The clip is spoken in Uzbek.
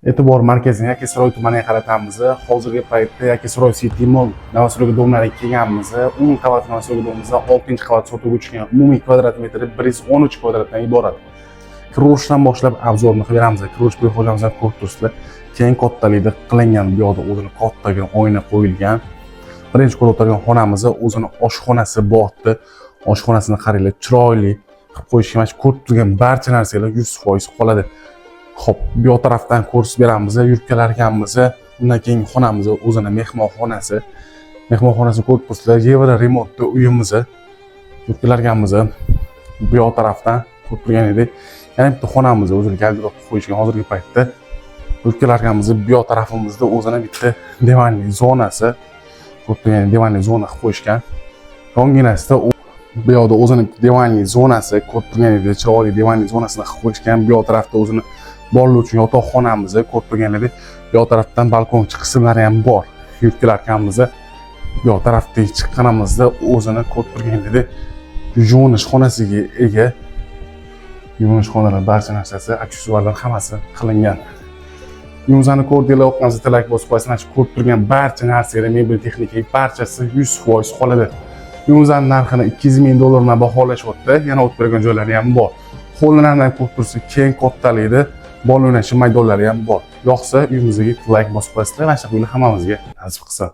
E'tibor markazini Yakkasaroy tumaniga qaratamiz. Hozirgi paytda Yakkasaroy City Mall новостройка дом lariga kelganmiz. 10 qavatli новостройка дом imizda 6-qavat sotuvga tushgan. Umumiy kvadrat metri 113 kvadratdan iborat. Kirishdan boshlab обзор ni qilib beramiz. Kirish прихожа mizdan ko'rib turibsizlar. Keng kattalikda qilingan, bu yoqda o'zini kattagina oyna qo'yilgan. Birinchi ko'rib o'tirgan xonamiz o'zini oshxonasi bor. Oshxonasini qaranglar, chiroyli qilib qo'yishgan. Mana shu ko'rib turgan barcha narsalar 100% qoladi. Xo'p, bu yoq tarafdan ko'rsatib beramiz, yurib kelar ekanmiz. Undan keyingi xonamiz o'zini mehmonxonasi. Mehmonxonasini ko'rib turibsizlar, yevro remontda uyimiz. Yurib kelar ekanmiz. Bu yoq tarafdan ko'rib turganingizdek, yana bitta xonamiz o'zini garderob qilib qo'yishgan hozirgi paytda. Yurib kelar ekanmiz, bu yoq tarafimizda o'zini bitta диванный zonasi. Ko'rib turgan диванный zona qilib qo'yishgan. Yonginasida bu yoqda o'zini диванный zonasi, ko'rib turganingizdek, chiroyli диванный zonasini qilib qo'yishgan. Bu yoq tarafda o'zini bolalar uchun yotoqxonamiz, ko'rib turganingizdek, bu yoq tarafdan balkoncha qismlari ham bor. Yurib kelar ekanmiz, bu yoq tarafdagi chiqqanimizda o'zini ko'rib turganingizdek yuvinish xonasiga ega. Yuvinish xonalar barcha narsasi, aksessuarlar hammasi qilingan. Uyimizni ko'rdinglar, yoqqan layk bosib qo'yasizlar. Mana shu ko'rib turgan barcha narsalar, mebel, texnika barchasi 100% qoladi. Uyimizni narxini 200 ming dollar bilan baholashyapti, yana o'tib bergan joylari ham bor. Qo'llanardan ko'rib tursa, keng kattalikda bola o'ynashi maydonlari ham bor. Yoqsa, uyimizga layk bosib qo'yasizlar. Mana shu uylar hammamizga nasib qilsin.